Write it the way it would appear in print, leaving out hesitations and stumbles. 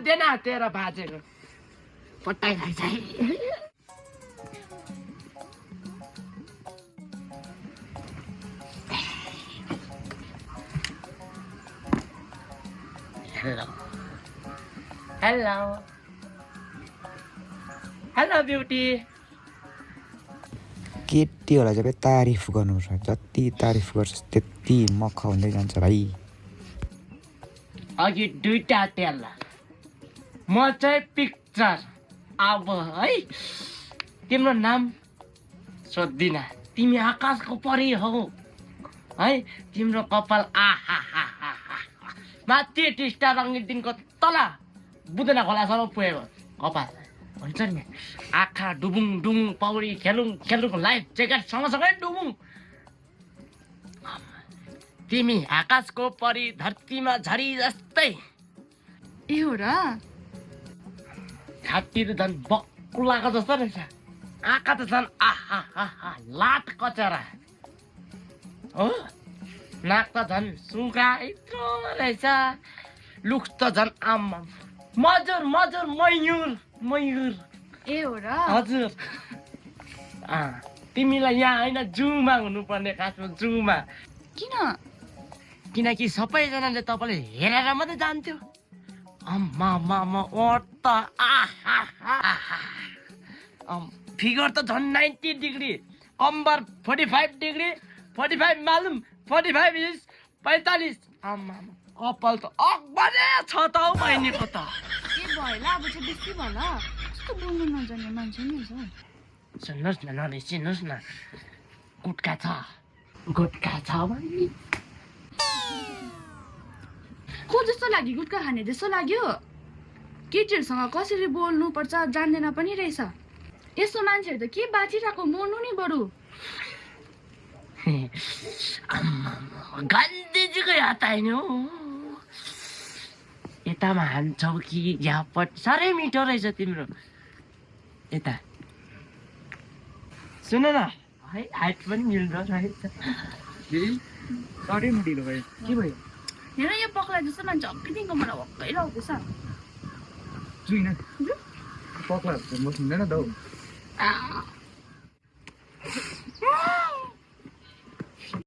then तेरो बाजेको पटाइरहेछ है हेलो हेलो हेलो ब्युटी केटीहरूलाई चाहिँ तारिफ गर्नुपर्छ जति तारिफ गर्छ त्यति मख हुँदै जान्छ भाइ अघि दुईटा तेल म चाहिँ पिक्चर अब है तिम्रो नाम सोध्दिन तिमी आकाशको परी हौ है तिम्रो कपाल आहा माथि टिस्टा रङ्गीदेखिको तल बुदना खोलासम्म पुगेको कपाल हुन्छ नि आँखा डुबुङ डुबुङ पौडी खेलुङको लाइफ ज्याकेट सँगसँगै डुबुङ तिमी आकाशको परी धरतीमा झरी जस्तै ए हो र छाती त झन् बक्कुलाको जस्तो रहेछ आँखा त झन् आहा लाट कचरा हो नाक त झन् सुगा यत्रो रहेछ लुक्स त झन् आम्मा मजुर मयुर ए हो र हजुर तिमीलाई यहाँ होइन जूमा हुनुपर्ने खासमा जूमा किनकि सबैजनाले तपाईँले हेरेर मात्रै जान्थ्यो अम्मा त फिगर त झन् 90 डिग्री कम्बर 45 डिग्री 45 मालुम 45 इज 45 आम्मा कपाल त अकबरे छ त हौ बहिनीको त के भयो ल अब चाहिँ बेसी भयो ल कस्तो बोल्नु नजान्ने मान्छे नि छ सुन्नुहोस् न नरिसिनुहोस् न गुट्का छ बहिनी को जस्तो लाग्यो गुट्का खाने जस्तो लाग्यो केटीहरूसँग कसरी बोल्नु पर्छ जान्दैन पनि रहेछ यस्तो मान्छेहरू त के बाँचिरहेको मर्नु नि बरु गान्धीजीको याद आएन हो यतामा हान्छौ कि यापट साह्रै मिठो रहेछ तिम्रो यता सुन न है हाइट पनि मिल्दो रहेछ साह्रै ढिलो भयो के भयो हेर यो पक्ला जस्तो मान्छे अघिदेखिको मलाई भक्कै लाउँदैछ छुइनँ पक्ला म सुन्दैन त हौ